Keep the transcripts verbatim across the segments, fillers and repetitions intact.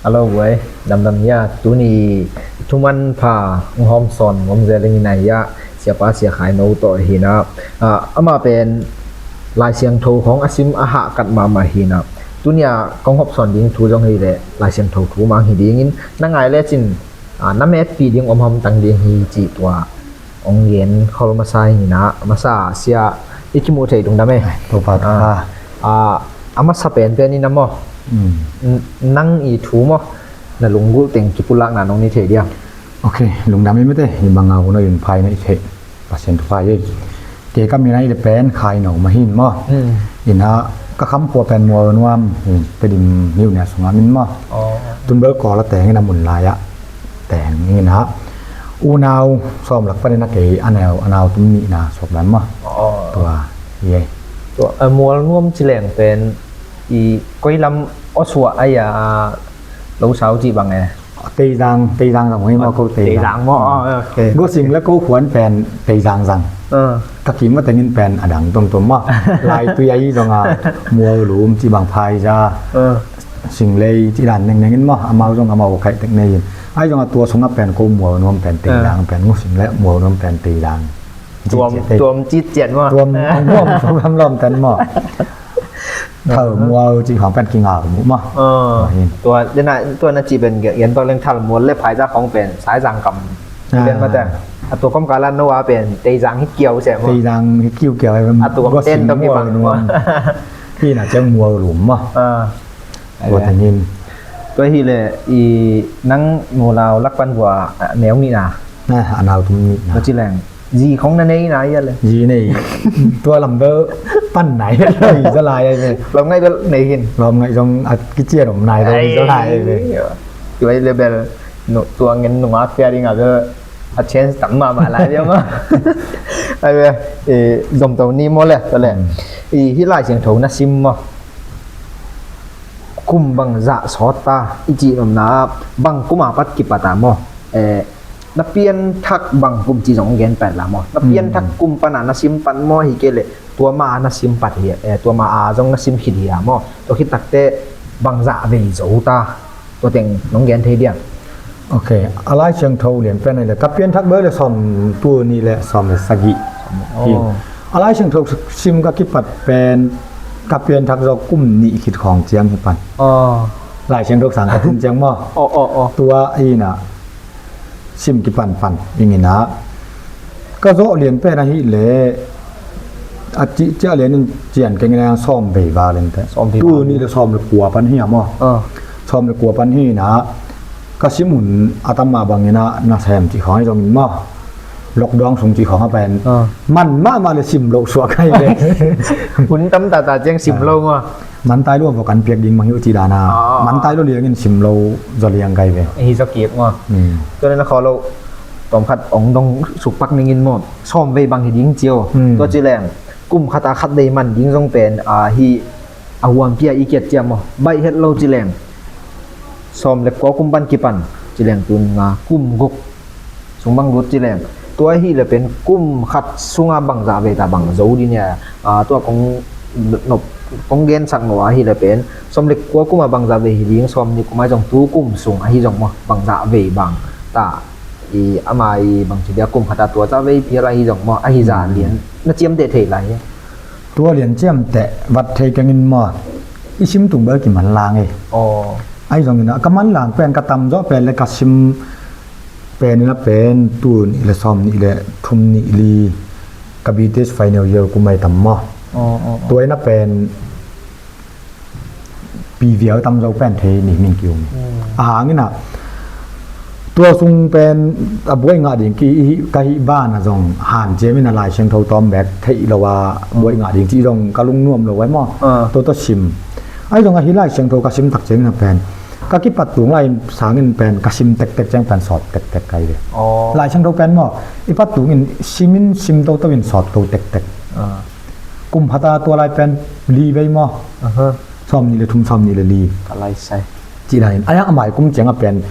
Hello, buai. Damdam hia, tuni thuman pha hong hawm sawn nuam zel ing in a hia, siapa Sia Khai No tawh hi na. Ah, amah pen Lai Siangtho khawng a sim a hahkat mahmah hi na. Tuni a kong hawm sawn ding thu zong hi leh Lai Siangtho thu mang hi dingin na ngai lecin, ah, na metpih ding om hawm tang ding hi cih tua hong gen khol masa hi na, masa sia i kimuh theih tung dam e. Ai, Topa, Topa. Ah, ah, a masa penpen in a maw. Mm. N-, nang i thu maw, na lunggulh teng kipulakna nong nei thei diam? Ok, lungdam i mate, i bang a hun a in phai na i theih. Pasian thu phai ei. Kei ka min a i le pen Khai No mah hi in maw. Mm. In a ka kham khua pen Mual Nuam hi, Tedim Niu Nia sung a min maw. Oh. Tun bel Kawl a teng in a mun lai a teng in a, unau sawm lak panin a kei a neu, a nau tum nihna suak dan maw. Oh. Tua hi ei. Tua, eh, Mual Nuam ci leng pen i koi lam aw suah a hia, lo sau cih bang e? Teizang, Teizang zong hi maw, ko Teizang. Teizang maw, oh, ok. Gosing le ko khuan pen Teizang zang. Ka kim a tengin pen a dang tuamtuam maw. Laitui ahi zong a, Mual Lum cih bang, Phaiza, Singlei cih dan nengneng in maw, amau zong amau kaih tek nei in. Ahi zong a tua sungah pen ko Mual Nuam pen Teizang pen, Gosing le Mual Nuam pen Teizang. Tuam, tuam citciat maw. Tuam, tuam, tuam, tuam ten maw. Thal Mual cih khawng pen kingal mu maw. Tua, tua na cih pen gen pak leng Thal Mual le Phaiza khawng pen Saizang kam. Pen mate. A tua kawmkal a no a pen Teizang hi kiau se maw. Teizang hi kiukiau. A tua kawm ten tawh kibang maw. Hi na ciang Mual Lum maw. Tua tengin. Tua hi le i nang Mual lak pan vua a neu nihna. A nau tum nihna. Tua ci leng. Zi khong na nei na ia le. Zi nei. Tua lam bel pan nai le za lai ai ve. Lawm ngaih bel nei hin. Lawm ngaih zong a kician om nai le za lai ai ve. Tua i le bel tua ngen nungak pia ding a bel a chance tam mahmah lai dia maw. Ai ve, zom to ni maw le, tua le. I hih Lai Siangtho na sim maw. Kum bangzah sawt ta i cih nopna bang kum a pat kipat a maw. Na pianthak bang kum ci zong gen pah la maw? Na pianthak kum pan a na sim pan maw, hi kei leh tua ma a na sim pat hi, tua ma a zong na sim khit hi a maw? Tua khit takteh bangzah vei zo ta, tua teng nong gen thei diam? Ok, a Lai Siangtho lian pen a hi leh ka pianthak bel le sawm, tul nih le sawm le sagih hi. A Lai Siangtho sim ka kipat pen ka pianthak zawh kum nih khit khawng ciang hi pan. Lai Siangtho sang ka tun ciang maw? Tua hi na. Sim kipanpan ing in a, ka zawh lian pen ahih leh a cih ciah lian in cian keng in a sawm vei val in teh. Tul nih le sawm le kua pan hi a maw. Sawm le kua pan hi in a, ka sim hun a tam mah bang in a nasem cih khawng ahi zongin maw, lockdown sung cih khawng a pen man mahmah le sim loh suak ahi ve. Hun tam tata ciang sim lo maw. Mantai lo a vok an piak ding mang hi uh cih dan a. Mantai lo liangin sim lo zaw liang kai ve. Hi zaw kik maw. Tua le na khaw lo tawm khat ong dong suk pak ning in maw. Sawm vei bang hi ding cio. Tua ci leng kum khat a khat vei man ding zong pen a hi a huampi a i kiat cia maw. Baih het lo ci leng sawm le kua kum pan kipan ci leng tun nga kum guk sung bang lut ci leng. Tua ahih leh pen kum khat sungah bangzah vei ta bang zo ding hia. Tua kong nop, kong gensak nop ahih leh pen sawm le kua kum a bangzah vei hi ding, sawm nih kum a zong tu kum sung ahi zong maw, bangzah vei bang ta. I ama i bang ci dia kum khat a tua zah vei phial ahi zong maw, ahi zah lian na ciamteh thei lai hia? Tua lian ciamteh vat thei keng in maw, i sim tung bel kimanlang ei. Ahi zongin a ka manlang pen ka tamzawh pen le ka sim pen in a pen tul nih le sawm nih le thum nih li ka B T S final year kum ai tam maw. Tua in a pen pi viau tamzo pen thei nih min kium. A hang in a tua sung pen a buai ngah ding ki ka hih ban a zong hanciam in a Lai Siangtho tawm bek theih lo a buai ngah ding cih zong ka lungnuam lo ai maw. Tua tawh sim. Ahi zong a hih Lai Siangtho ka sim tak ciangin a pen ka kipat tung lai sangin pen ka sim tektek ciang pen sawt tektek kai ve. Lai Siangtho pen maw, i pat tungin simin sim toto in sawt to tektek. Kum khat a tua lai pen li vei maw. Sawm nih le thum, sawm nih le li. Ka lai sai. Cih lai in a mai kum ciang a pen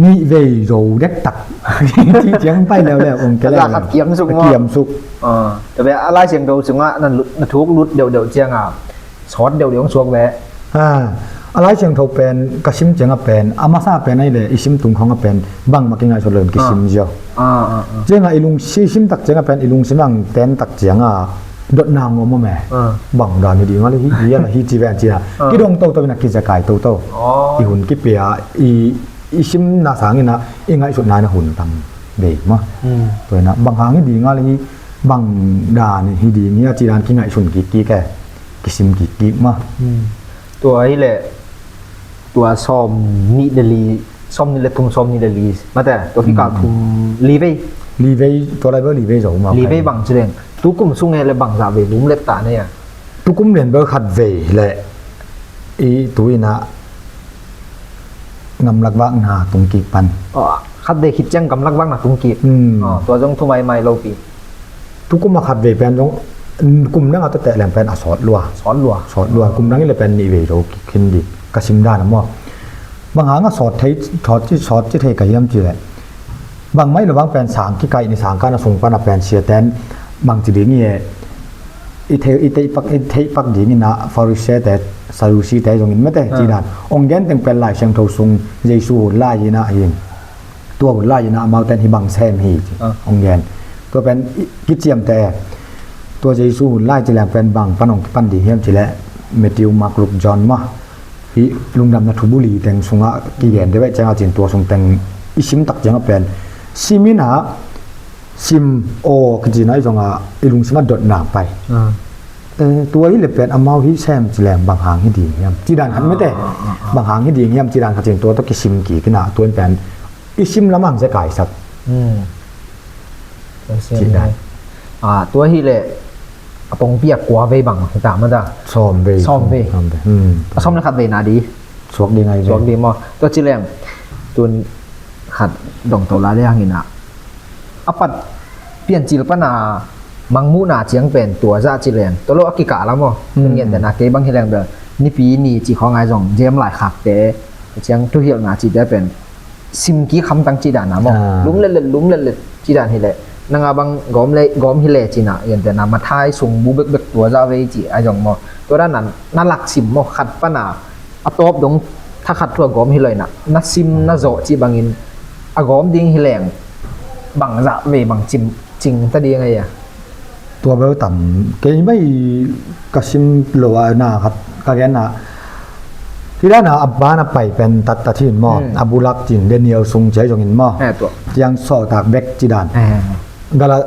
nih vei zo dektak. Cih ciang pai leuleu ong ke leu. Kiam suk maw? Kiam suk. Tua ve a Lai Siangtho sungah na thuk lut deuhdeuh ciang a sawt deuhdeuh hong suak ve. A, a Lai Siangtho pen ka sim ciangah pen a masa pen ahih leh i sim tung khawngah pen bangmah kingaihsut lo in kisim ziau. Ciangah i lung si sim tak ciangah pen i lungsim ang ten tak ciangah dotna ngawm om e. Bang dan hi ding a le hi, hi a la hi ci ve an ci a kidong toto in a kizekai toto. I hun kipia i, i simna sangin a i ngaihsutna in a hun tam ve mah. Tua in a bang hang hi ding a le hi, bang dan hi ding hi a ci dan kingaihsun kikkik e, kisim kikkik mah. Tua hi leh tua sawm nih le li, sawm nih le thum, sawm nih le li mate, tua kikal thum li vei. Li vei, tua lai bel li vei zo mah. Li vei bang ci leng tu kum sung e le bang zah vei lum let ta ne a? Tu kum lian bel khat vei le i tu in a gamlak vakna tungkik pan. Khat vei khit ciang gamlak vakna tungkik. Tua zong thu maimai lo pi. Tu kum a khat vei pen zong kum dang a tua teh leng pen a sawt lua. Sawt lua. Sawt lua. Kum dang i le pen nih vei zo kik khin ding ka sim dan a maw. Bang hang a sawt thei, sawt ci, sawt ci thei ka hiam ci leh bangmah i lo bang pen sang kikaih ni, sang kana sung pana pen siaten bang ci ding i e, i thei, i theih pak, i theih pak ding in a Pharisee te, Sadusi te zongin mate ci dan. Ong gen teng pen Lai Siangtho sung Jesu hun lai hi na hi. Tua hun lai in a amauten hi bang sem hi ci ong gen. Tua pen kiciamteh e. Tua Jesu hun lai ci leng pen bang pan ong kipan ding hiam ci leh Matthew, Mark, Luke, John mah. Hih lungdamna thu buli teng sungah kigen deuh eh ciangah cin tua sung teng i sim tak ciangah pen sim in a sim aw kici na i zongah i lungsim a dotna pai. Tua hi le pen amau hi sem ci leng bang hang hi ding hiam ci dan khat mete. Bang hang hi ding hiam ci dan khat cin tua tawh kisim kik in a tua in pen i sim lamang zekai sak. Tua hi le a pongpi a kua vei bang hi ta mata. Sawm vei. Sawm vei. A sawm le khat vei na di. Suak ding ai vei. Suak ding maw. Tua ci leng tun khat dong to la le hangin a a pat Piancil pana mangmuhna ciang pen tua zah ci leng tua lo a kikah la maw. Tun ngen tena kei bang hi leng bel nipi ni ci khawng ai zong jem lai khakte ciang thuhilhna cite pen sim kik hamtang ci dan a maw. Lum letlet, lum letlet ci dan hi leh nanga bang gawm le, gawm hi le cina yente na Mathai sung bu bekbek tua zah vei ci ai zong maw. Tua dan na, na lak sim maw khat pana a tawp dong thakhat thu a gawm hi lo ina na sim na zawh ci bangin a gawm ding hi leng bang zah vei bang cim cing ta ding ai a. Tua bel tam kei mai ka sim lo a na khat ka gen a. Hi dan a a ban a pai pen tat tat hin maw. A bulak cin Daniel sung ci ai zongin maw. Tiang sawltak bek ci dan. Gala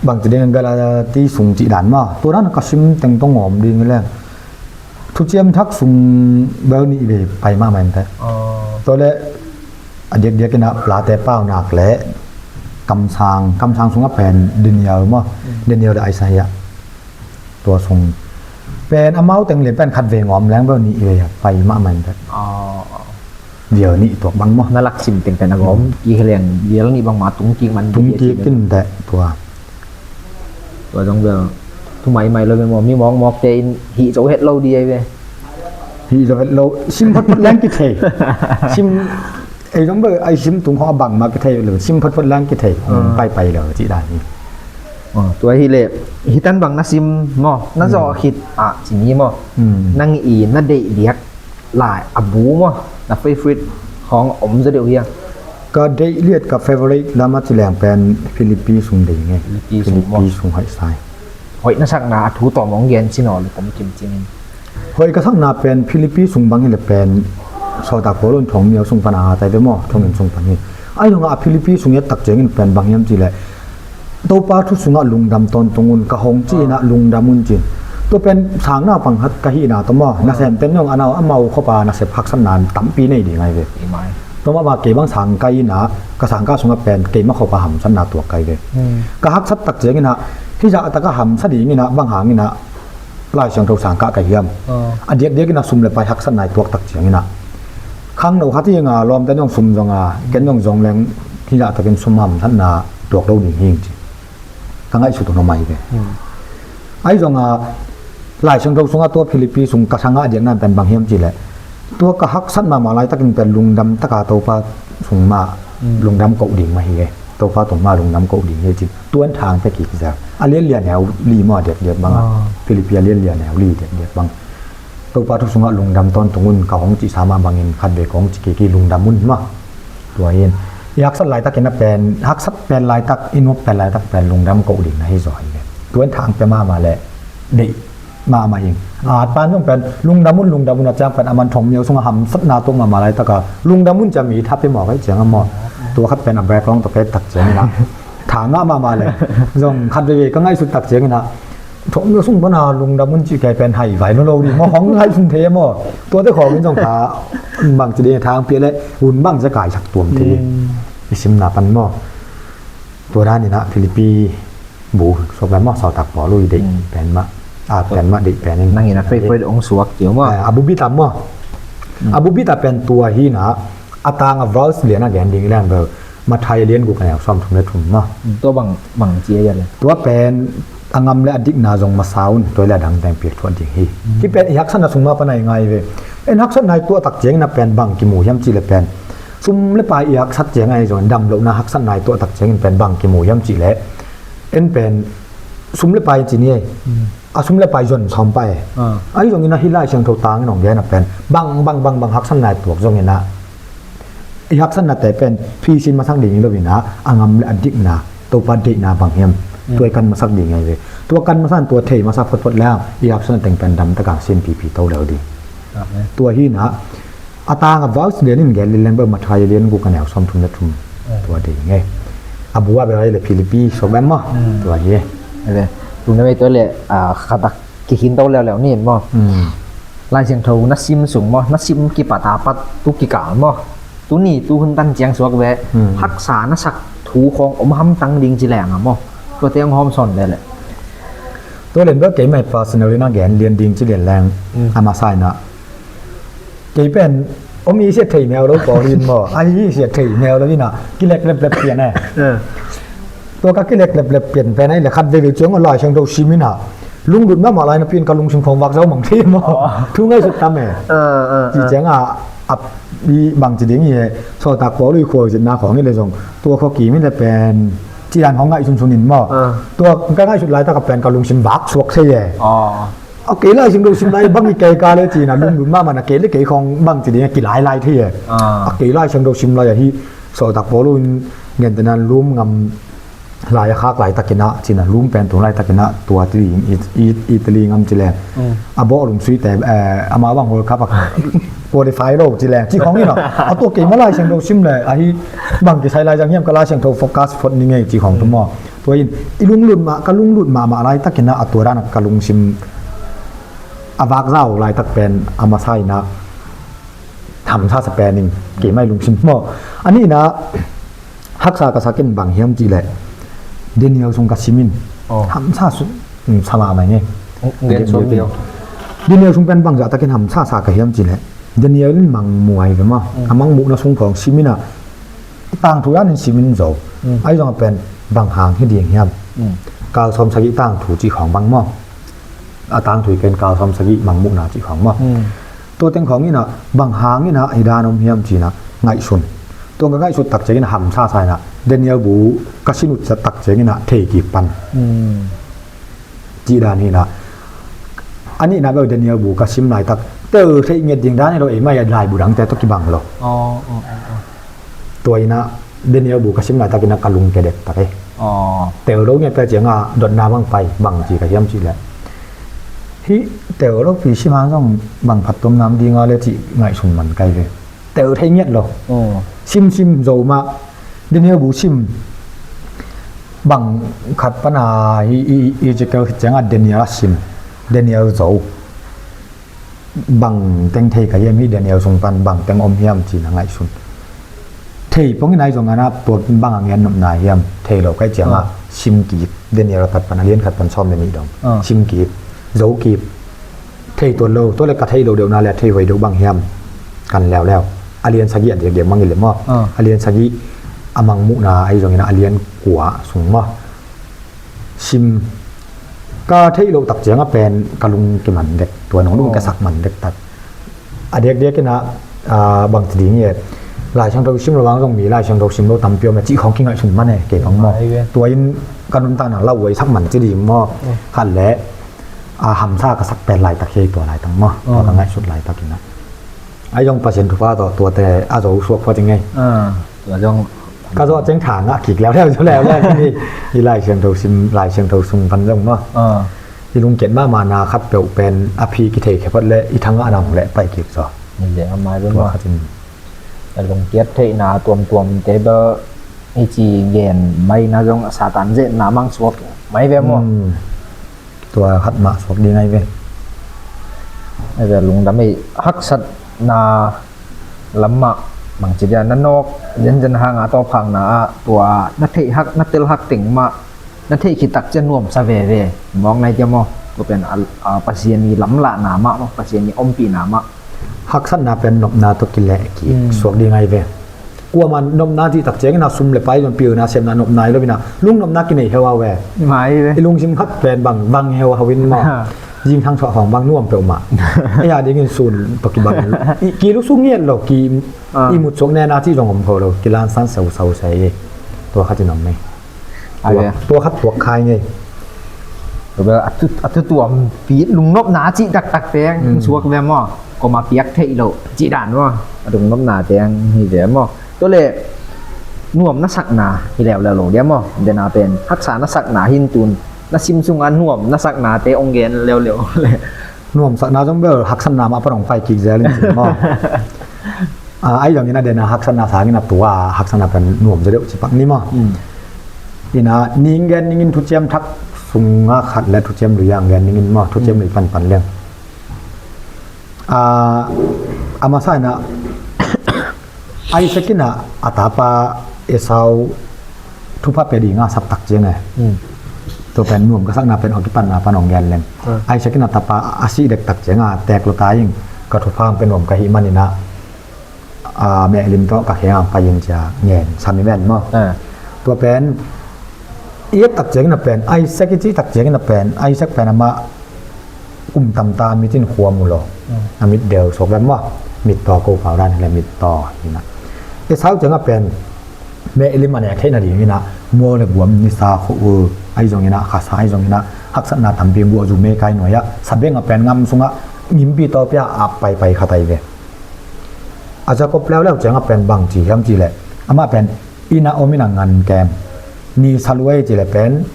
bang ci ding Galati sung ci dan maw. Tua dan a ka sim teng tong ngawm ding hi leng. Thuciam Thak sung bel nih vei pai mahmah inteh. Tua le a diakdiak in a plate paunak le kamsang, kamsang sungah pen Daniel maw. Daniel le Isaiah tua sung pen amau teng le pen khat vei ngawm leng bel nih vei pai mahmah inteh. Vial nih tuak bang maw. Na lak sim teng pen a gawm kik hi leng vial nih bang ma tung kik man tung kik in teh tua. Tua zong bel thu maimai lo ve maw mi mawkmawk te in hih zo het lo di ai ve. Hih zo het lo sim photphot leng kithei. Sim ei zong bel ai sim tung hong a bang ma kithei lo sim photphot leng kithei. Paipai lo ci dan hi. Tua hi le hitan bang na sim maw na zawh khit ah ci ni maw. Nang i na deih diak lai a bu maw na favorite khawng om zaw deuh hiam? Ka deih liat ka favorite lam a ci leng pen Philippi sung deih nge. Philippi sung maw. Philippi sung hoih sai. Hoih na sakna a thu tawm hong gen cin aw le kum kim cingin. Hoih ka sakna pen Philippi sung bang hi le pen sawltak Paul un thong mial sung pan a tai ve maw thong in sung pan hi. Ai zongah a Philippi sung i et tak ciangin pen bang hiam ci le Topa thu sungah lungdam tawntung un ka hong ci inah lungdam un cin. Tua pen sang naupang khat ka hihna tawh maw nasem ten zong a nau amau khawpa nasep haksatna tampi nei ding ai ve. Tua mahmah kei bang sang ka inah ka sangka sungah pen keimah khawpa hamsatna tuak kai ve. Ka haksat tak ciang inah hizah taka hamsa ding inah bang hang inah Lai Siangtho sang kah ka hiam. A diakdiak inah sum le pai haksatna i tuak tak ciang inah khangno khat hi nga lawmte zong sum zong a ken zong zong leng hizah takin sum hamsatna tuak lo ding hi ci. Ka ngaihsut hun om ahi ve. Ahi zong a Lai Siangtho sungah tua Philippi sung ka sangah a diakna pen bang hiam cih leh tua ka haksat mahmah laitakin pen lungdam taka Topa sung mah lungdam koh ding mah hi ve. Topa tung mah lungdam koh ding hi ci. Tuan thang pia kik zel a lianlian heu li maw a diakdiak bang a Philippi a lianlian heu li diakdiak bang. Topa thu sungah lungdam tawntung un, ka hong cihsa mah bangin khatvei ka hong ci kik hi, lungdam un mah. Tua hi in, i haksat laitakin a pen, haksat pen laitak, i nuak pen laitak pen lungdam koh ding na hi zaw hi ve. Tua in thang pia mahmah leh deih mahmah ing. A at pan zong pen lungdam un, lungdam un a ciang pen a man thong miau sungah hamsatna tuak mahmah laitaka lungdam un ci a mi thap pia mawk ahih ciangin maw. Tua khat pen a background tawh pek tak ciangin ah, thang ngah mahmah leh zong khat veivei ka ngaihsut tak ciangin ah, thong miau sung pana lungdam un cih kei pen hai vai lo lo ding maw, hong ngaihsun thei maw. Tuate khawng in zong kha bangci ding, thang pia leh hun bangci a kaisak tuam thei. I simna pan maw. Tua danin ah Philippi bu suak pen maw, sawltak Paul i deih pen mah, a pen mah, deih pen in. Nang in a favorite hong suak ciau maw. A bubit a maw. A bubit a pen tua hi in ah, a tang a verse lian a gen ding i leng bel, Matthai a lian guk a neu sawmthum le thum maw. Tua bang, bang ci a hiam le? Tua pen a ngam le a dikna zong masa un, tua le a dang teng piak thuah ding hi. Hih pen i haksatna sung mah pana i ngai ve. En haksatna i tuah tak ciangin a pen bang kimu hiam cih leh pen, sum le pai i haksat ciangin a i zong damlohna haksatna i tuah tak ciangin pen bang kimu hiam cih leh, en pen sum le pai ci ni ei. A sum le pai zon sawm pai. Ahi zongin a hih Lai Siangtho tangin hong gen a pen bang bang bang bang haksatna i tuak zongin a, i haksatnate pen phisin masak ding hi lo in a, a ngam le a dikna, Topa deihna bang hiam, tua i kan masak ding hi ve. Tua kan masa in tua thei masa photphot leng i haksatna teng pen damtaka sin pipi to lel ding. Tua hi in a, a tang a verse lian in gen lileng bel Matthai a lian guk a neu sawmthum le thum. Tua ding hi. A bu a bel hi le Philippi suak pen maw. Tua hi. Tua le, khatak kikhin to leuleu ni in maw. Lai Siangtho na sim sung maw, na sim kipat a pat tu kikal maw, tuni tu hun tan ciang suak ve, haksa na sak thu khawng om hamtang ding ci leng a maw. Tuate hong hawm sawn ve leh. Tua len bel keimah personal in a gen lian ding ci lian leng, a masa in a, kei pen om i siat thei neu lo pawl in maw, a i siat thei neu lo in a, kilek leplep pian e. Tua ka kilek leplep pian pen a i le khat veivei ciang a Lai Siangtho sim in a, lunglut mahmah lai napi in ka lungsim khawng vak zau mang thei maw. Thu ngaihsut tam e. Ci ciang a, a i bangci ding hi e, sawltak Paul i khualzinna khawng hi le zong, tua khua kim hi le pen ci dan khawng ngaihsunsun in maw. Tua ka ngaihsut laitak a pen ka lungsim vak suak thei e. A kei Lai Siangtho sim lai bang i kei ka le ci in a lunglut mahmah in a kei le kei khawng bangci ding a kilailai thei e. A kei Lai Siangtho sim lai ahi, sawltak Paul in gentehna lum ngam lai a khak laitakin a ci in a, lum pen tung laitakin a tua ti ding i, i, Italy ngam ci leng. A bawhlum suite, eh, amau bang World Cup a qualify lo ci leng ci khawng in a, a tua keimah Lai Siangtho sim le ahi bang kisai lai zang hiam, ka Lai Siangtho focus phot ni ngei ci khawng tu maw. Tua in i lunglut mah, ka lunglut mahmah laitakin a, a tua dan a ka lungsim a vak zau laitak pen a masa in a hamsa sa pen in keimah i lungsim maw. A nihna haksa ka sak in bang hiam cih leh Daniel sung ka sim in hamsa sa mahmah ing e. Daniel sung pen bang zahtakin hamsa sa ka hiam cih leh Daniel in mangmuh ahi ve maw. A mangmuhna sung khawng sim in a, tangthu dan in sim in zo. Ahi zong a pen bang hang hi ding hiam. Kal sawm sagih tangthu cih khawng bang maw. A tangthu i ken kal sawm sagih mangmuhna cih khawng maw. Tua teng khawng in a bang hang in a hi dan om hiam ci in a ngaihsun. Tua ka ngaihsut tak ciangin a hamsa sa in a Daniel bu ka sin ut zat tak ciangin a thei kik pan. Cih dan hi in a, a nihna bel Daniel bu ka sim laitak tel theih ngiat ding dan hi lo, eimah i laibu dangte tawh kibang lo. Tua in a Daniel bu ka sim laitakin a ka lungkia dektak e. Tel lo ngiat pai ciang a dotna bang pai, bang ci ka hiam cih leh, hih tel lo pi sim hang zong bang phattuamna om ding a le cih ngaihsun man kai ve. Tel thei ngiat lo. Sim sim zo mah. Daniel bu sim bang khat pan a i, i, i Ezekiel khit ciang a Daniel a sim. Daniel zo. Bang teng thei ka hiam, hih Daniel sung pan bang teng om hiam ci in a ngaihsun. Thei pongin ahi zong a na tua bang a ngen nopna hiam, thei lo ka hih ciang a sim kik, Daniel a khat pan a lian khat pan sawm le nih dong sim kik, zo kik. Thei tuan lo, tua le ka thei lo deuhna le a thei huai deuh bang hiam, kan leuleu. A lian sagih a diakdiak mang i le maw. A lian sagih a mangmuhna ahi zongin a lian kua sung maw. Sim ka theih loh tak ciang a pen ka lung kiman dek, tua nong lung ka sak man dek tak. A diakdiak in a, a, bang ci ding i e. Lai Siangtho sim lo vang zong mi Lai Siangtho sim lo tampi om e cih khawng kingaihsun man e, kei bang maw. Tua in ka nuntakna lauhuai sak man ci ding maw. Khat le a hamsa ka sak pen laitak hi, tua laitak maw, tua ka ngaihsut laitak in ah. Ahi zong Pasian thupha tawh tuate a zo suak phot ing ei. Tua zong ka zawh ciang tha ngah kik leuleu, zo leuleu hi. I Lai Siangtho sim, Lai Siangtho sung pan zong maw, i lungkiat mahmahna khat peuh pen a phi kithei khia phot le i thangahna hong leh pai kik zaw. Tua khat in a lungkiat theihna tuamtuamte bel i ci gen mai na zong Satan zetna mang suak mai ve maw? Tua khat mah suak ding ahi ve. Ahi ve, lungdam ei. Haksatna lam mah bangci dia na nawk zenzen hanga tawphakna ah tua na tel hak, na tel hak teng mah na theih khit tak ciang nuamsa veve mawk nai tia maw? Tua pen a, a, Pasian i lamlahna mah maw, Pasian i ompihna mah. Haksatna pen nopna tawh kileh kik suak ding ahi ve. Kuamah nopna cih tak ciangin a sum le pai zong pilna sepna nopna hi lo in a, lungnopna kinei heu a ve. I lungsim khat pen bang, bang heu a hau in maw? Zingthang suah hong bang nuam peuhmah. Ei a dingin sun tawh kibang, i, ki lusu ngiat lo, ki, i mutsuak nena cih zong om kho lo, kilansan sausau sai. Tua khat in om ei. Tua khat tuak khai ngei. Tua bel a thu, a thu tuampi lungnopna cih taktak teng suak ve maw? Koma piak theih loh cih dan maw? A lungnopna teng hi ve maw? Tua le nuam na sakna hi leuleu lo dia maw? Dena pen haksa na sakna hin tun na sim sunga nuam na saknate ong gen leuleu le. Nuamsakna zong bel haksatna mah pan hong pai kik zel in cin maw? Ahi zongin a dena haksatna sangin a tua haksatna pen nuam zaw deuh cipak ni maw? Ina ning gen ningin Thuciam Thak sunga khat le Thuciam Lui a gen ningin maw, Thuciam Lui panpan leng. A masa ina Isaac in a, a tapa Esau thupha pia dinga saptak ciang e. Tua pen nuam ka sakna pen a kipatna pan hong gen leng. Isaac in a tapa a sih dektak cianga tek lo ta ing, ka thupha hong pia nuam ka hih manin a, a mehlim tawh ka kheng hong pai in cia ngen sam i ven maw? Tua pen i et tak ciangin a pen, Isaac i cih tak ciangin a pen, Isaac pen amah kum tamta mit in khua mu lo. A mit del suak ven maw? Mittaw ko pau dan hi le mittaw hi na. Esau ciang a pen mehlim a nek theih nading in a, mual le guam, nisa, khua-ul ahi zongin a, khasa ahi zongin a, haksatna tampi, guahzu, meikai nuai ah, sabeng a pen ngam sungah ngimpi tawpi ah a paipai khat ahi ve. A Jacob leuleu ciang a pen bang ci hiam cih leh, amah pen inn a om in a ngan kem, nisa luai cih leh pen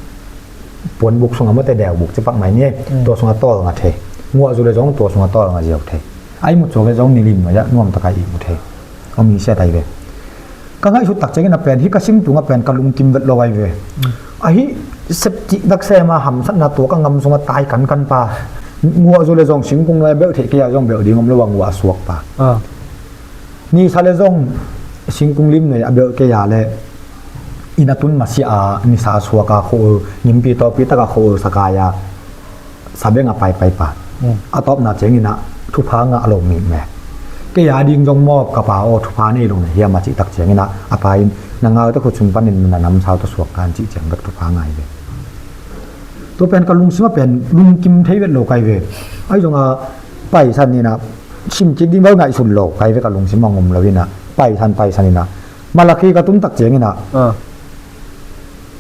puanbuk sungah mawte deubuk cipak mai ni. Tua sungah tawlnga thei. Guahzu le zong tua sungah tawlnga ziau thei. A ihmut suak le zong nilim nuai ah nuamtak a ihmu thei. Om hi sia tai ve. Ka ngaihsut tak ciangin a pen, hih ka sim tungah pen ka lungkim vet lo ahi ve. Ahi sepcih dak sema hamsatna tua ka ngam sungah tai kankan pa. Guahzu le zong singkung nuai a belh theih kei a zong belh ding om lo a guah a suak pa. Nisa le zong singkung lim nuai a belh kei a le inn a tun masiah a nisa a suak a khua-ul, ngimpi tawpi tak a khua-ul sakai a sabeng a paipai pa. A tawpna ciangin a thupha ngah lo mikmek. Kei a ding zong mawk ka pa aw, thupha nei lo na hiam a cih tak ciangin a, a pa in na ngaute khut sung panin na namsau tawh suak kan cih ciang bek thupha ngai ve. Tua pen ka lungsim a pen lungkim thei vet lo kai ve. Ahi zong a paisan in a, sim kik ding bel ngaihsun lo kai ve, ka lungsim a ngum lo in a, paisan paisan in a, Malakhi ka tun tak ciangin a,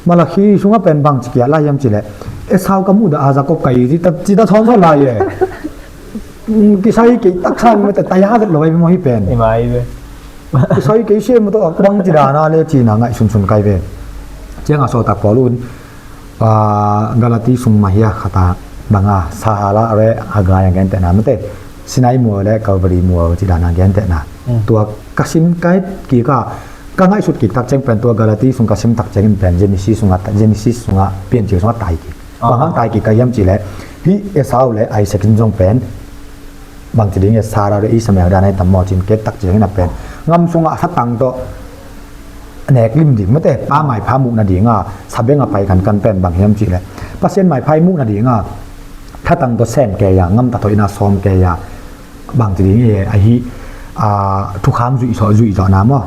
Malakhi sungah pen bang ci kiat lai hiam cih leh, Esau ka muhdah a Jacob ka hi ci ta, ci ta thawn thawn lai e. Kisai kei taksa mi mate taya vet lo ai maw hih pen. Kisai kei sia mu tawh bang ci dana le cina ngaihsunsun kai ve. Ciang a sawltak Paul un, Galati sung mah hia khat a bang a Sahara le Hagai a gentehna mate, Sinai mual le Calvary mual ci dana gentehna. Tua ka sim kai kik a, ka ngaihsut kik tak ciang pen tua Galati sung ka sim tak ciangin pen Genesis sungah, Genesis sungah, Piancil sungah tai kik. Bang hang tai kik ka hiam cih leh, hih Esau le Isaac in zong pen bang ci ding e, Sarah le Ishmael dan ai tam maw cin ket tak ciangin a pen ngam sungah thatang tawh nek lim ding mate, pa maipha muh nadinga sabeng a pai kankan pen bang hiam cih leh, Pasian maipha i muh nadinga thatang tawh sem kei a, ngam ta tawh ina sawm kei a, bang ci ding e, ahi, thukham zuih zawh, zuih zawhna maw.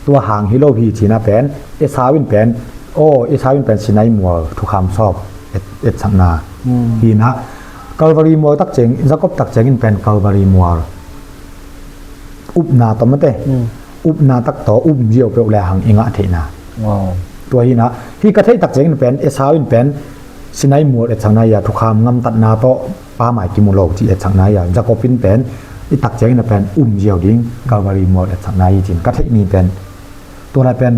Tua hang hi lo hi cina pen, Esau in pen, aw, Esau in pen Sinai mual thukham sawm et, etsakna. Hina, Calvary mual tak ciang, Jacob tak ciangin pen Calvary mual upna tawh mate. Upna tak tawh um ziau peuh le hang i ngah theihna. Tua hina, hi ka theih tak ciangin pen, Esau in pen Sinai mual etsakna hi a, thukham ngamtatna tawh pamai kimu lo cih etsakna hi a, Jacob in pen i tak ciangin a pen um ziau ding Calvary mual etsakna hi cin ka theih ni pen. Tua lai pen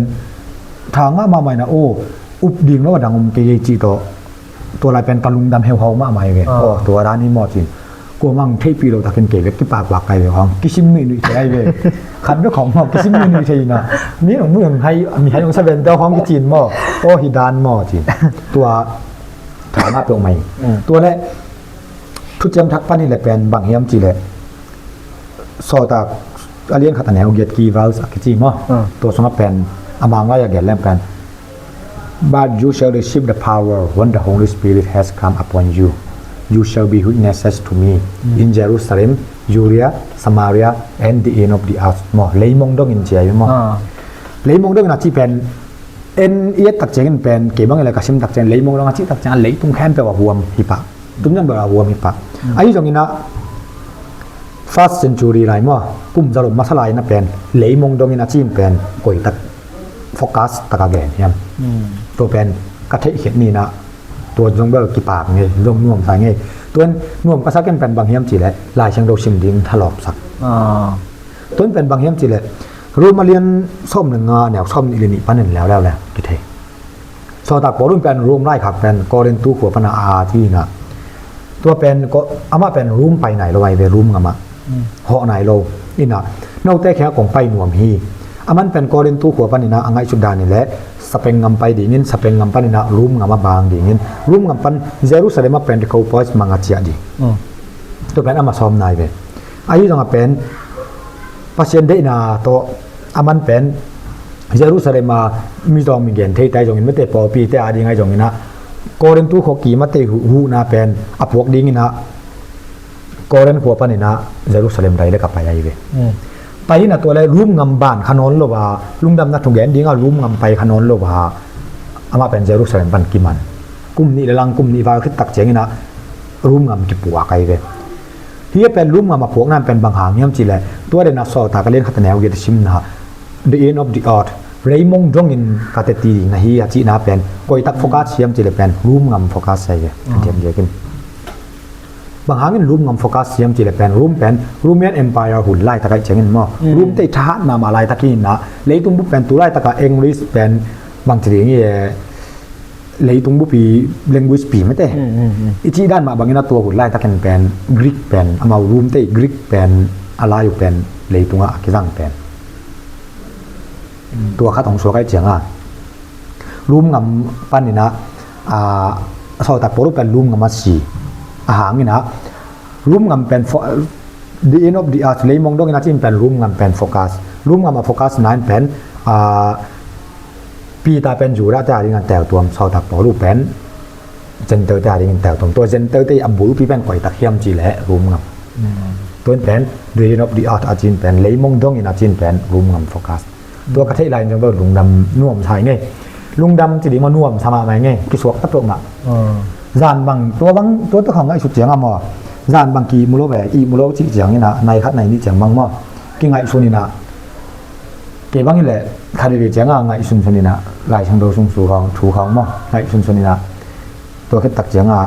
tha ngah mahmah in a, aw, up ding lo a dang om kei ei cih tawh tua lai pen ka lungdam heuhau mahmah hi ve. Ah. Aw, tua dan hi maw cin. Kuamah theihpih lo takin kei bek kipakpak kai ve khawng kisim nuihnuih thei ai ve. Khat bek khawng maw kisim nuihnuih thei in a, mi hong muih hong hai, mi hai hong sa ven teu khawng kicin maw. Aw, hi dan maw cin. Tua tha ngah peuhmah hi. Mm. Tua leh Thuciam Thak pan hi leh pen bang hiam cih leh Sawltak a lian khat a neu giat, key verse a kici maw. Mm. Tua sungah pen a Mangkam a gen leng pen, "But you shall receive the power when the Holy Spirit has come upon you. You shall be witnesses to me in Jerusalem, Judea, Samaria, and the end of the earth." Maw, leimong dongin ci a hi maw. Ah. Leimong dongin a cih pen en i et tak ciangin pen, kei bang i la ka sim tak ciangin leimong dong a cih tak ciangin a leitung khempeuh a huam hi pah. Tumciang bel a huam hi pah. Mm. Ahi zongin a first century lai maw, kum zalom masa lai in a pen leimong dongin a cih pen koi tak focus tak a gen hiam. Mm. Tua pen ka theih khiat ni in a, tua zong bel kipak ngei, zong nuam sa ngei. Tua in nuam ka sak in pen bang hiam cih leh Lai Siangtho sim ding thalawpsak. Ah. Tua in pen bang hiam cih leh Rom a lian sawm le nga, neu sawm nih le nih panin leuleu le kithei. Sawltak Paul in pen Rom laikhak pen Korintu khua pan a at hi in a, tua pen ko-, amah pen Rom pai nai lo ahi ve, Rom gam ah. Mm. Hawh nai lo in a, note kiangah kong pai nuam hi. Aman pen Korintu khua pan in a, a ngaihsut dan hi leh Spain gam pai dingin, Spain gam pan in a Rom gam a bang dingin, Rom gam pan Jerusalem ah Pentecost mang a ciah ding. Mm. Tua pen amah sawm nai ve. Ahi zongin a pen Pasian deihna tawh aman pen Jerusalem a mi zawng mi gen thei ta hi zongin, mite pawlpite a ding ahi zongin a, Korintu khua kim a te hu-, huhna pen a puak dingin a Korin khua pan in a Jerusalem direct a pai ahi ve. Mm. Pai in a tua leh Rom gam ban kha nawn lo a, lungdamna thu gen ding a Rom gam pai kha nawn lo a, amah pen Jerusalem pan kiman. Kum nih le lang, kum nih val khit tak ciangin a Rom gam kipuak ahi ve. Hih a pen Rom gam a puakna pen bang hang hiam cih leh, tua den a Sawltak a lian khat a neu giat a simna, "The end of the earth, leimong dongin ka teci ding na hi," a cihna pen koi tak focus hiam cih leh pen Rom gam focus ahi ve. Mm. Diakdiak in. Bang hangin Rom gam focus hiam cih leh pen Rom pen Roman Empire hun laitak ahi ciangin maw. Mm. Rom te thahat mahmah laitak hi in a, leitung bup pen tu laitak a English pen bang ci ding hi e, leitung bup i language pi mate. Mm, mm, mm. I cih dan mah bangin a tua hun laitakin pen Greek pen, amau Rom te Greek pen, a lai uh pen leitungah a kizang pen. Mm. Tua khat hong suak ahi ciangin a Rom gam pan in a, a, Sawltak Paul pen Rom gam a si. A hang in a Rom gam pen fo-, the end of the earth, leimong dongin a cih pen Rom gam pen focus. Rom gam a focus na in pen, a, Peter pen Judah te a dingin teutuam, Sawltak Paul pen Gentile te a dingin teutuam. Tua Gentile te a bulpi pen koi tak hiam cih leh Rom gam. Mm. Tua in pen the end of the earth a cih pen, leimong dongin a cih pen Rom gam focus. Tua ka theih lai in zong bel lungdam nuam sa hi ngei. Lungdam ci ding maw, nuam sa mahmah hi ngei. Kisuak ta peuhmah. Mm. Zan bang, tua bang, tua tua khawng ngaihsut ciangin maw, zan bang ki ihmu lo ve, ihmu lo cih ciangin a, nai khat nai nih ciang bang maw, kingaihsun in a, kei bang hi leh khat hi ve ciangin a ngaihsunsun in a, Lai Siangtho sung su khawng, thu khawng maw, ngaihsunsun in a, tua khit tak ciangin a,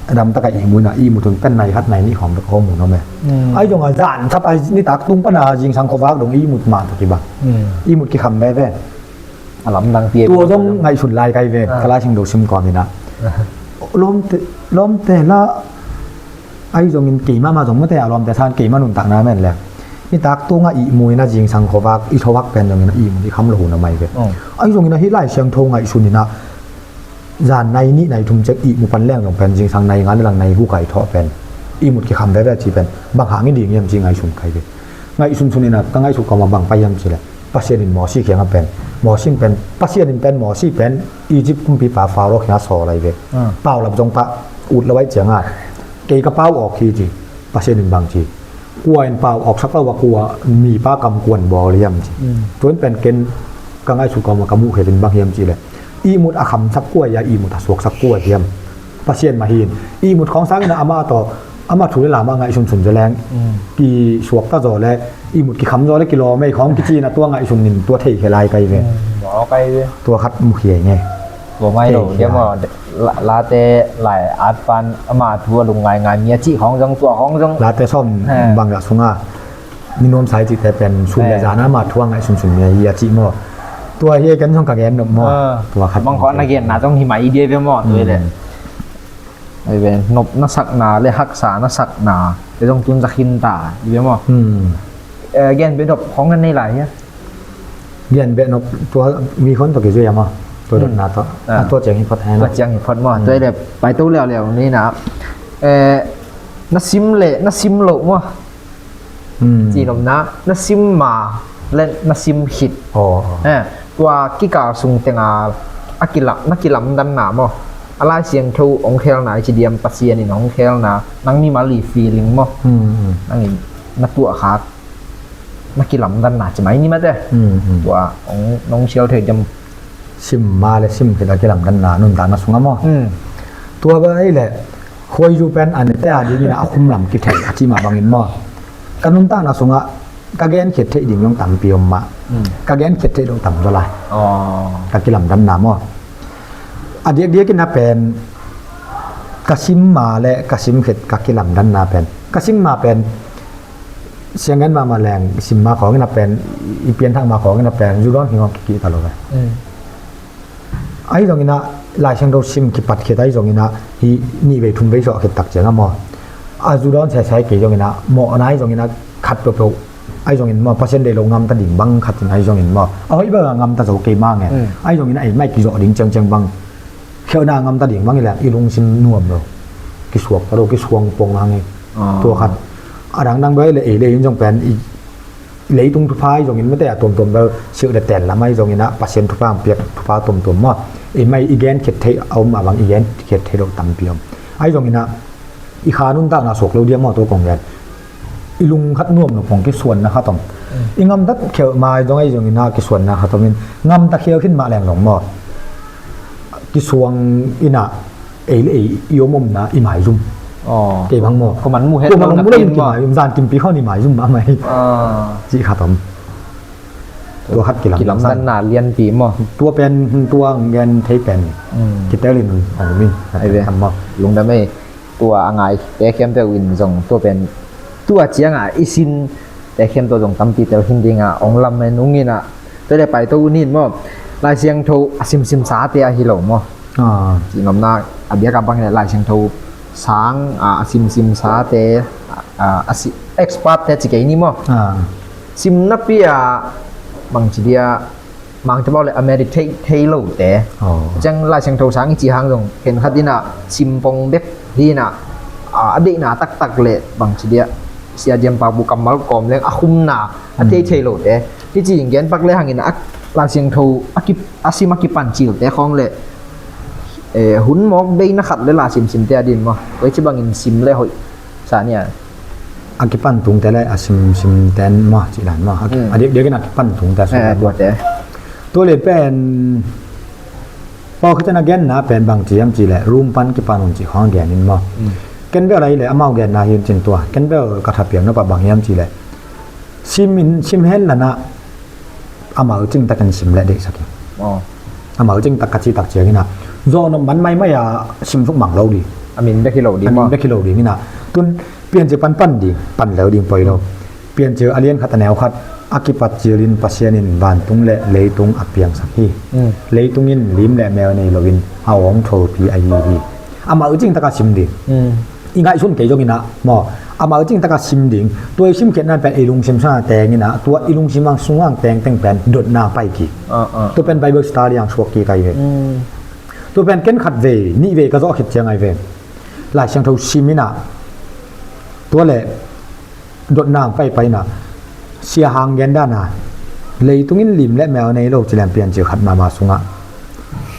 a dam tak a ihmu in a, ihmu thun pen nai khat nai nih khawng bek khawng mu nuam e. Mm. Ahi zongin a zan thap a nitak tung pan a zingsang khuavak dong ihmut mah tawh kibang. Mm. Ihmut kikham veve. A lamdang piak. Tua zong ngaihsun lai ka hi ve, ah, ka Lai Siangtho sim kawm in a. Lawmte, lawmte la, ahi zongin keimah mah zong mate a lawmte san keimah nuntakna men leng. Nitak tung a ihmu in a zingsang khuavak, i khuavak pen zongin a ihmu i kham lo hun a mai ve. Oh. Ahi zongin a hih Lai Siangtho ngaihsun in a zan nai nih nai thum cek ihmu pan leng zong pen zingsang nai nga le lang nai guk a i thawh pen ihmut kikham veve ci pen bang hang i ding hiam ci ngaihsun ka hi ve. Ngaihsunsun in a ka ngaihsut kawm a bang pai hiam cih leh Pasian in Mosi kiangah pen, Mosi in pen, Pasian in pen Mosi pen Egypt kumpipa Pharaoh kiangah sawl ahi ve. Ah. Paulap zong pah ut lo ahih ciangin, kei ka pau awk hi ci, Pasian in bang ci, kua in pau awksak lo a, kua mipa kam kuan bawl hiam ci. Mm. Tua in pen ken ka ngaihsut kawm a ka muh khelin bang hiam cih leh, ihmut a khamsak kua hi a, ihmut a suaksak kua hiam. Pasian mah hi in. Ihmut khawng sangin a amah tawh, amah thu le lam a ngaihsunsun zaw leng. Mm. Kisuakta zaw le, ihmut kikham zaw le, kilawm ei khawng kici in a tua ngaihsun in tua thei khia lai ka hi ve. Mm, mawk ka hi ve. Tua khat mukhia hi ngei. Tua mai lo, thei dia maw, la-, late lai at pan ama thu a lungngai ngai mi a cih khawng zong, tua khawng zong. Late sawm, eh, bang zah sungah ni nuam sai cihte pen sun le, eh, zan ama thu a ngaihsun sun mi ahi a cih maw. Tua hi ken zong ka gen nop maw. Ah, tua khat bang khawng na genna zong hi mai dia ve maw, tua hi le. Hmm. Ai ve, nopna sakna le haksa na sakna te zong tun za khin ta, i ve maw? Hmm. Eh, gen beh nop khawng na nei lai hia? Gen beh nop tua mi khawng tawh kizui a maw? Tua, hmm, dotna tawh. Ah. Ah, tua ciang hi phot hen. Tua ciang hi phot maw? Hmm. Tua hi le paito leuleu ni na. Eh, na sim le na sim loh maw? Hmm. Ci nopna, na sim ma le na sim khit. Oh, oh. Eh, tua kikal sung tenga a kilam, na kilamdanna maw? A Lai Siangtho hong khelna i ci diam, Pasian in hong khelna, nang mimal i feeling maw? Hmm, hmm. Nang in na tuahkhak, na kilamdanna ci mai ni mate. Hmm, hmm. Tua hong, nong sial thei diam? Sim ma le sim khit a kilamdanna nuntakna sungah maw? Hmm. Tua bang hi le, khuaizu pen a nete a dingin a khum lam kithei a cih mah bangin maw, ka nuntakna sungah ka genkhiat theih ding zong tampi om mah. Hmm. Ka genkhiat theih loh tam zaw lai. Oh. Ka kilamdanna maw. A diakdiakin a pen ka sim ma le ka sim khit ka kilamdanna pen. Ka sim ma pen sianggen mahmah leng sim ma khawngin a pen, i pianthak ma khawngin a pen zu dawn khing khawng kikih ta lo ve. Mm. Ahi zongin a Lai Siangtho sim kipat khit ahi zongin a hi nih vei thum vei suah khit tak ciang a maw, a zu dawn sesai kei zongin a mawhna ahi zongin a khat peuhpeuh ahi zongin maw, Pasian deih lo ngamta ding bang khat in ahi zongin maw, a hoih bang a ngamta zo kei mah nge. Mm. Ahi zongin a ei mai kizawh ding ciangciang bang khelhna ngamta ding bang hi leng i lungsim nuam lo, kisuakta lo, kisuang pong hang hi. Ah. Tua khat. A dangdang bel ei le ei le in zong pen i leitung thupha ahi zongin mate a tuamtuam bel silh le ten lam ahi zongin a Pasian thupha hong piak thupha tuamtuam maw, ei mai i genkhiat theih a om mah bang i genkhiat theih loh tampi om. Ahi zongin a i kha nuntakna suak lo dia maw, tua kong gen. I lung khat nuam lo pong kisuanna khat om. Mm. I ngamtat khel mai dong ahi zongin a kisuanna khat om in ngamta khel khin mah leng zong maw, kisuang in a ei le ei i om omna i maizum. Oh. Kei bang maw. Kuaman mu het lo, kuaman mu lo natin maw. Kimaizum, zan kimpi khawng i maizum mahmah hi. Ah. Cih khat om. Tua khat kilamdanna lianpi maw. Tua pen, tua gen thei pen. Mm. Kitel in om hi. Ai ve. Lungdam ei. Tua a ngaite khempeuh in zong tua pen tua cianga i sinte khempeuh zong tampi tel khin dinga hong lamen ung in a, tua le paito un in maw, Lai Siangtho a simsim sate ahi lo maw? Ah. Cih nopna a biakah bang le Lai Siangtho sang a, a simsim sate a, a si-, expert te ci kei ni maw? Ah. Sim napi a bangci dia Mangte bawh le a meditate thei lote. Oh. Ciang Lai Siangtho sang i cih hang zong khenkhat in a sim pong bek hi in a, a, a deihna taktak le bangci dia Sia Diam Pak Bu kammal kawm leng a khumna a thei thei lote. Hi ci in gen pak le hangin a Lai Siangtho a ki, a sim a kipan cilte khawng le, eh, hun mawk beina khat le la simsimte a din maw, koi ci bangin sim le hoih sa nia. A kipan tungte le a simsim ten maw, cih dan maw. A ki-, hmm, a diakdiakin a kipan tungte a sung. Eh, tuate. Tua le pen pawlkhatte na genna pen bang ci hiam cih le, room pan kipan un cih khawng gen in maw. Hmm. Ken bel ahi le amau genna hi un cin tua. Ken bel ka thapiak nop a bang hiam cih le, sim in, sim hen la na, a malcing takin sim le deihsak in. Oh. A malcing tak ka cih tak ciangin a, zawh nop man maimai a sim suk mang lo ding. A min bek hi lo ding maw. A min bek hi lo ding in a. Tun Piancil pan pan ding, pan leu ding poi lo. Piancil a lian khat a neu khat, a kipat cilin Pasian in vantung le leitung a piangsak hi. Mm. Leitung in lim le mel nei loin a awng thopi ahi hi. A malcing taka sim ding. Mm. I ngaihsun kei zongin ah, maw, a malcing taka sim ding. Tua i simkhiatna pen i lungsim sungah teng in ah, tua i lungsim ang sungah teng teng pen dotna pai kik. Ah, ah. Tua pen Bible study ang suak kik ahi ve. Mm. Tua pen ken khat vei, nih vei ka zawh khit ciang ahi ve. Lai Siangtho sim in ah, tua le dotna ang pai pai in ah, Sia Hang gen dan a, leitung in lim le mel nei lo ci leng Piancil khat mahmah sungah.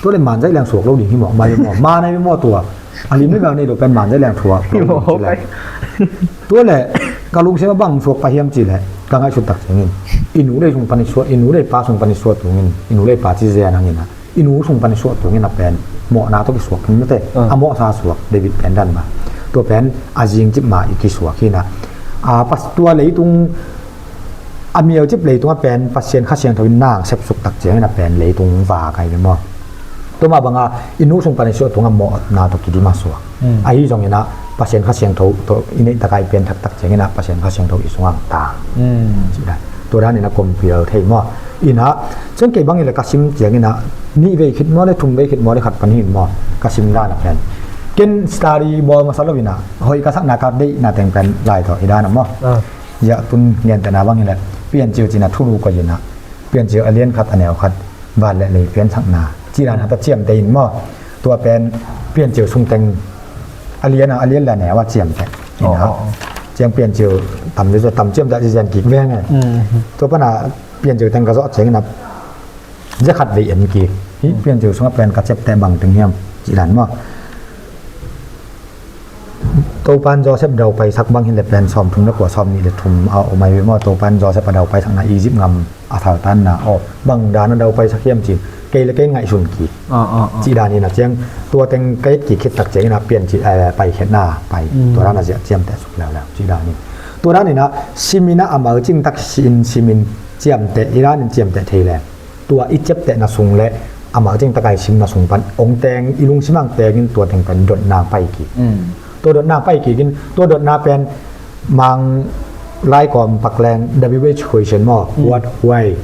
Tua le manzaih leng suak lo ding hi mawh, mai maw, ma nei maw tua. A lim le mel nei lo pen manzaih leng suak lo ding ci leng. Tua le ka lungsim a bang suak pah hiam ci le, ka ngaihsut tak ciangin, i nu le i sung pan i suah, i nu le i pa sung pan i suah tungin, i nu le i pa ci zen hangin ah, i nu sung pan i suah tungin a pen mawhna tawh kisuak khin mate. Ah. A mawhsa suak David pen dan mah. Tua pen a zingcip ma i kisuak hi in ah. A, pas-, tua leitung a mialcip leitung a pen Pasian Kha Siangtho in nang sepsuk tak ciangin a pen leitung vak ahi ve maw. Tua mah banga i nu sung pan i suah tungah mawhna tawh kidim a suak. Ahi zongin ah Pasian Kha Siangtho tawh i neih taka i pian thaktak ciangin ah Pasian Kha Siangtho i sungah tang. Ci dan. Tua danin ah compare thei maw? Inah ciang kei bangin le ka sim ciangin ah nih vei khit maw le thum vei khit maw le khat pan hi maw ka sim dan a pen. Ken study bawl masa lo inah hoih ka sakna ka deihna teng pen lai tawh i dan a maw? Ziah tun gentehna bangin le Piancil cina thulu koih inah Piancil a lian khat a neu khat van le lei piansakna ci dan hata ciamteh in maw? Tua pen Piancil sungteng a lian a, a lian le a neu a ciamteh. Inah ciang Piancil tam le tam ciamteh ci zian kik veng e. Tua pana Piancil teng ka zawh ciangin a zia khat vei en kik. Hih Piancil sungah pen ka ciamteh bang teng hiam ci dan maw? Topan Joseph daupaisak bang hin le pen sawm thum le kua sawm nih le thum a om ai ve maw? Topan Joseph a daupaisakna Egypt ngam a thaltanna aw bang dan a daupaisak hiam cin kei le kei ngaihsun kik. Ci dan in a ciang tua teng ka et kik khit tak ciangin a pian ci paikhiatna pai tua dan a ziah ciamteh suk leuleu ci dan in tua dan in a simin a a malcing tak si in simin ciamteh i dan in ciamteh thei leng tua i ciaptehna sung le a malcing taka i simna sung pan ong teng i lungsim ang tengin tua teng pan dotna pai kik. Tua dotna pai kik in tua dotna pen mang lai kawm pak leng W H question maw? What, why,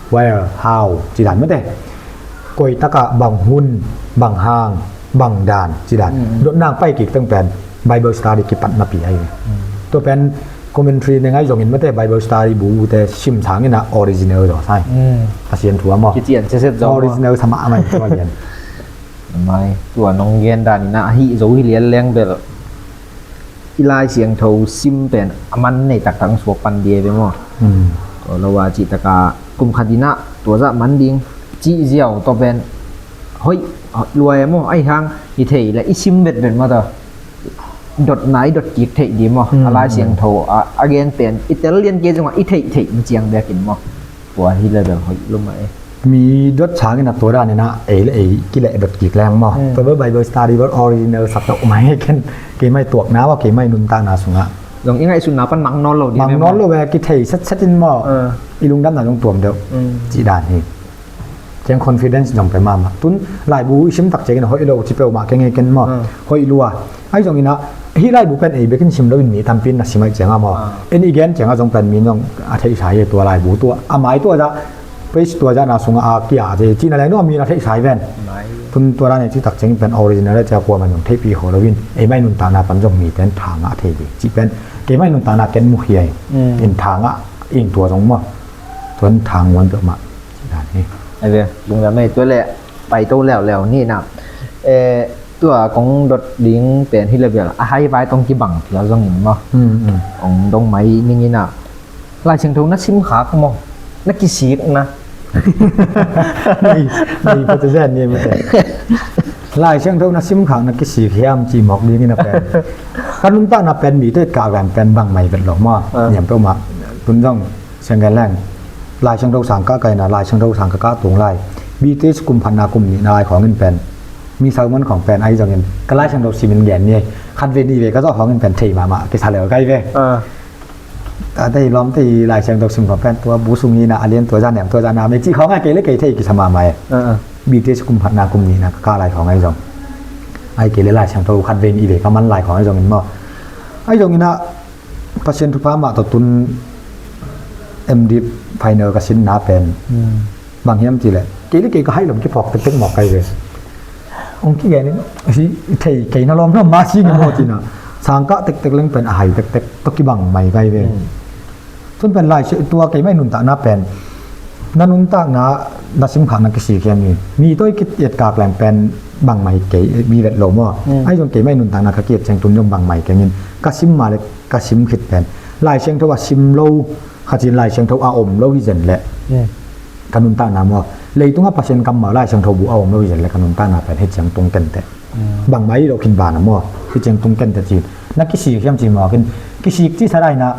where, how ci dan mate. Koi taka bang hun, bang hang, bang dan ci dan. Dotna pai kik teng pen Bible study kipatna pi ai. Tua pen commentary ne ngai zongin mate Bible study bu te sim sangin a original zaw sai. Pasian thu a maw? Kician seset zaw maw? Original sama amai tua gen. Mai tua nong gen dan in a ahi zo hi lian leng bel i Lai Siangtho sim pen a man nei taktak suak pan dia ve maw? Tua lo a cih taka kum khat in a tua zah man ding cih ziau tua pen hoih luai a maw? Ahi hang i thei le i sim vetvet maw ta? Dotna i dot kik theih dih maw? A Lai Siangtho a gen pen i tel lian kei zongah i theih theih in ciang bekin maw? Tua hi level hoih lo mah e. Mi dot sangin a tua danin a ei le ei kileh dot kik leng maw? Tua bel Bible study bel original sak tawh mai ken keimai tuakna maw keimai nuntakna sungah zong i ngaihsutna pan mang nawn lo dih mang nawn lo ve kithei setset in maw? I lungdamna zong tuam deuh cih dan hi. Ciang confidence zong pe mahmah tun laibu i sim tak ciangin a hoih lo ci peuhmah keng ei ken maw? Hoih lua. Ahi zongin a hih laibu pen ei bekin sim loin mi tampi in na sim aih cianga maw? En i gen cianga zong pen mi zong a theihsa hi tua laibu tua a mai tua zah page tua zah na sungah a kia te cihna leng zong a mi na theihsa hi ven. Tun tua dan ei citak ciangin pen original a cia kuamah zong theihpi kho loin ei mai nuntakna pan zong mi ten thangah a thei ding cih pen kei mai nuntakna ken mu hiai in thangah ing tua zong maw? Tuan thang nguan peuhmah. Ai ve lungdam ei tua le pai to leuleu ni na. Tua kong dot ding pen hi level a hai vai tong kibang phial zongin maw? Kong dong mai ning in a Lai Siangtho na sim khak maw? Na kisik na. Nei, nei, patu zen ni mate. Lai Siangtho na sim khak na kisik hiam ci mawk ding in a pen. Ka nuntakna pen mi te kah ven pen bang mai vet lo maw? Niam peuhmah tun zong Siang gen leng Lai Siangtho sang ka kaina Lai Siangtho sang ka kah tung lai. B T S kum khatna kum nihna lai khawngin pen mi sermon khawng pen ahi zongin ka Lai Siangtho simin gen ni khat ve nih ve ka zawh khawngin pen thei mahmah kisa leu kai ve. A tei lawm tei Lai Siangtho sim khawng pen tua bu sung hina a lian tua za niam tua za na me cih khawng ai kei le kei thei kisa mahmah e. B T S kum khatna kum nihna ka kah lai khawng ahi zong ai kei le Lai Siangtho khat ve nih ve ka man lai khawng ahi zongin maw? Ahi zongin a Pasian thupha mah tawh tun M D final ka sinna pen bang hiam cih leh kei le kei ka haih lom kiphawk tektek mawk kai ve. Hong kigen in thei kei na lawm lawm mah si ngi maw cihna sangkah tektek leng pen a hai tektek tawh kibang mai kai ve. Tun pen lai tua keimah i nuntakna pen na nuntakna na simkhak na kisik hiam hi. Mi tawh i ki-etkak leng pen bangmah hi kei mi vet lo maw? Ahi zong keimah i nuntakna ka ki-et ciang tun zong bangmah hi kengin ka sim mah le ka sim khit pen Lai Siangtho a sim lo khatin Lai Siangtho a om lo hi zen leh ka nuntakna maw? Leitungah Pasian kammal Lai Siangtho bu a om lo hi zen leh ka nuntakna pen hi ciang tung kenteh. Bangmah i lo khin bana maw? Hi ciang tung kenteh cin na kisik hiam cin maw? Kin kisik ci sa daina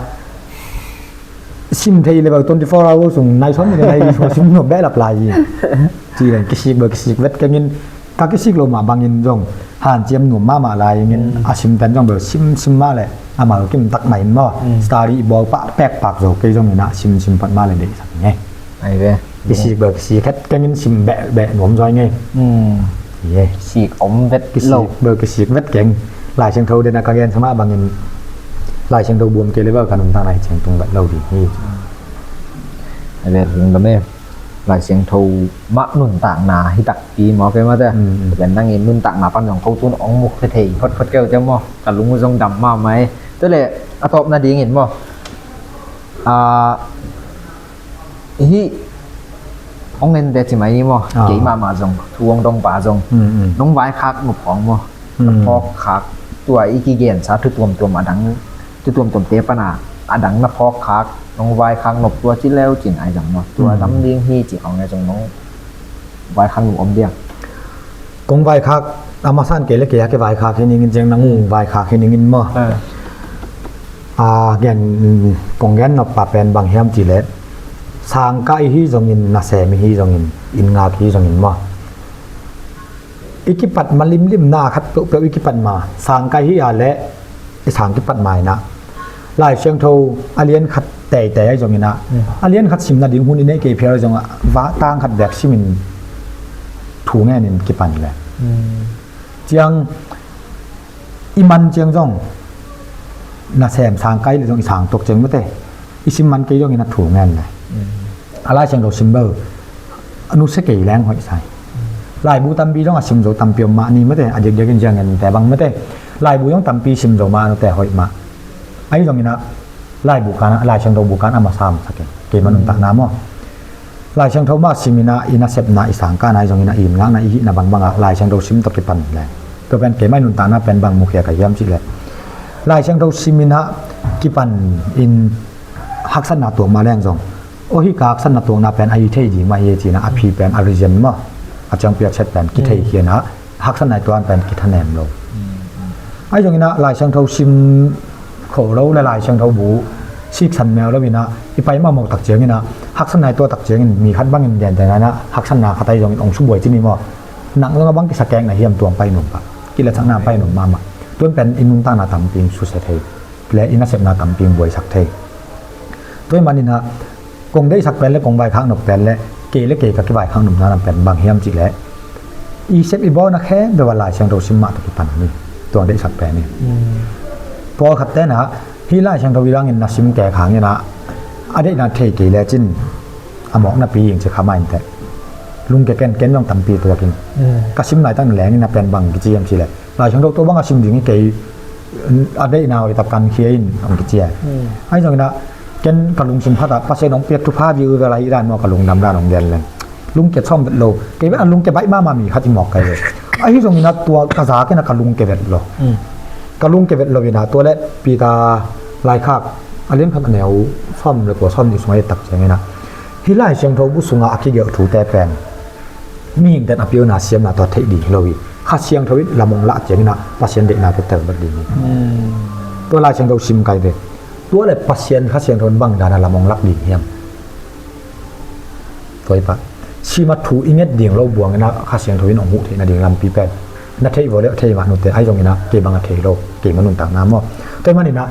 sim thei le bel twenty four hours sung nai sawm ni le nai li sua sim nuam beh lap lai hi. Ci leng kisik bel kisik vet kengin ka kisik lo mah bangin zong hanciam nuam mahmah lai ingin a sim pen zong bel sim sim mah le a mal kim tak mah in maw? Study i bawl pah pek pak zo kei zong in a sim sim pat mah le deihsak ing e. Ai ve. Kisik bel kisik het keng in sim beh beh nuam zaw ing ei. Kisik om vet lo. Kisik bel kisik vet keng. Lai Siangtho den a ka gen sa mah bangin Lai Siangtho buam kei le bel ka nuntakna hi ciang tung vet lo ding hi. A vet lungdam e. Lai Siangtho mah nuntakna hi takpi maw kei mah te. Tua pen nang in nuntakna pan zong ko tun ong muk thei photphot kei uh te maw. Ka lung uh zong dam mahmah e. Tua le a tawpna dingin maw. Hih hong ente ci mai ni maw. Kei mahmah zong thu hong dong pa zong nong vaikhak nop khawng maw. Na phawkkhak tua i kigensa thu tuamtuam a dang, thu tuamtuamte pana a dang na phawkkhak nong vaikhak nop tua ci leu cin ai zong maw. Tua lam ding hi ci khawng ai zong nong vaikhak nop om diam. Kong vaikhak a masa in kei le kei a kei vaikhak hi ningin ciang nang uh vaikhak hi ningin maw. A gen kong gen nop pa pen bang hiam cih leh sangkah i hi zongin nasem i hi zongin inn ngak i hi zongin maw. I kipat ma limlim na khat peuhpeuh i kipat ma sangkah i hi a leh i sang kipat ma inah Lai Siangtho a lian khat teitei ahi zongin ah a lian khat sim nading hun i neih kei phial ahi zongah vah tang khat bek simin thu ngenin kipan le ciang i man ciang zong nasem sangkah i le zong i sang tok ciang mate i sim man kei zongin a thu ngen le a Lai Siangtho sim bel a nusia kei leng hoih sai. Laibu tampi zong a sim zo tampi om mah ni mate a diakdiakin ziang en te bang mate. Laibu zong tampi sim zo mah a nute hoih mah. Ahi zongin ah Laibu kan ah Lai Siangtho bu kan a masa masa kei kei ma nuntakna maw. Lai Siangtho mah simin ah i nasepna i sangkahna ahi zongin ah i inn ngakna i hihna bangbang ah Lai Siangtho sim tawh kipan le tua pen kei ma i nuntakna pen bang mukhia ka hiam cih le Lai Siangtho simin ah kipan in haksatna tuak mah leng zong aw hih ka haksatna tuakna pen a hi thei ding mah hi e cinah a phi pen a reason maw a ciangpi a chet pen kithei khianah haksatna i tuan pen kithanem lo. Ahi zonginah Lai Siangtho sim kho lo le Lai Siangtho bu siksan mel lo inah i pai mahmah tak cianginah haksatna i tuah tak ciangin mi khat bangin gentehna inah haksatna khat ahi zongin ong subuai cini maw. Nang zong a bang kisakekna hiam tuang pai num pah kiletsakna pai num mahmah. Tuan pen i nuntakna tampi susia thei le i nasepna tampi buaisak thei. Tua hi maninah kong deihsak pen le kong vaikhak nop pen le kei le kei ka kivaikhak nopna lam pen bang hiam cih le i sep i bawlna khempeuh a Lai Siangtho sim mah tawh kipan ni tuang deihsak pen hi. Pawlkhat tenah hih Lai Siangtho i langin na sim kek hanginah a deihna thei kei lecin a mawkna pi ing ci kha mah inteh lungke ken ken zong tampi tuakin ka sim laitak na lengin a pen bang kici hiam cih le Lai Siangtho tua bang a sim ding hi kei a deihna hoih tak kan khia in hong kici ai. Ahi zonginah ken ka lungsim khatah Pasian hong piak thupha viu vel ahi dan maw ka lungdam dan hong gen leng lungke sawm vet lo kei vet a lungke baih mahmah mi khat i mawk kai ve. Ahi zonginah tua ka zak inah ka lungke vet lo ka lungke vet lo inah tua le Peter laikhak a lian khat a neu sawm le kua sawm nih sungah i tak cianginah hih Lai Siangtho bu sungah a kigelh thute pen mihing ten a piona siamna tawh theih ding hi lo hi. Kha Siangtho in lam hong lah cianginah Pasian deihna tawh tel vet ding hi. Tua Lai Siangtho sim kai ve. Tua le Pasian Kha Siangtho in bang dana lam hong lak ding hiam? Tua hi pah sima thu i nget ding lo buanginah Kha Siangtho in hong huh theih nading lampi pen na theih vua le a thei mah nute ahi zonginah kei bang a thei lo kei ma nuntakna maw. Tua hi maninah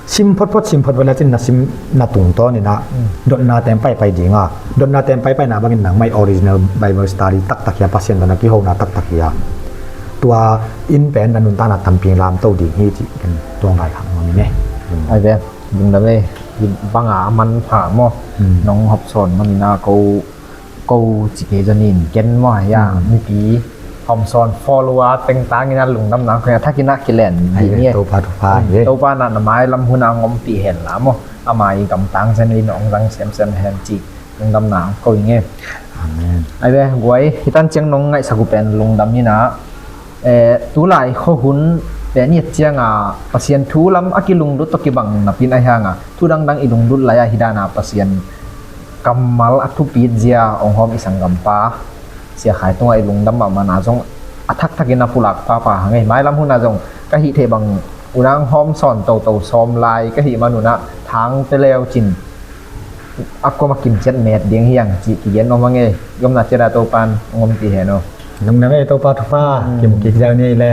sim photphot sim phot vet lecin na sim na tungtawninah dotna teng paipai dinga dotna teng paipaina bangin nangmah i original Bible study taktak hi a Pasian tawh na kihona taktak hi a tua in pen na nuntakna tampi lamto ding hi cih ken tuang vaikhak nuam ing e. Ai ve, lungdam e, banga a manpha maw nong hopsawn maninah ko ko ci kei zanin ken maw hia mipi hawmsawn follower tengtangin a lungdamna khuia thakin a kilen ding hi. Topa thupha hi. Topa na na mailam hun a ngompih hen la maw ama i gamtang zen in ong zang semsem hen ci lungdamna ko ing e. Amen. Ai ve guai hitan ciang nong ngaihsak uh pen lungdam inah tulai khuahun pen i et cianga Pasian thu lam a kilunglut tawh kibang napin a hianga thu dangdang i lunglut lai a hidana Pasian kammal a thupit zia ong hawm i sanggampa Sia Khai tungah i lungdam mahmahna zong a thaktakin a pulak papa hang ei mailam huna zong ka hih theih bang unang hawm sawn toto sawm lai ka hih man unah thang teleu cin a kuama kimciat met ding hiang cih kigen om hang ei i omna ciata Topan ong om ti hen aw. Nungnang ei Topa thupha kimkik zau ni ei le.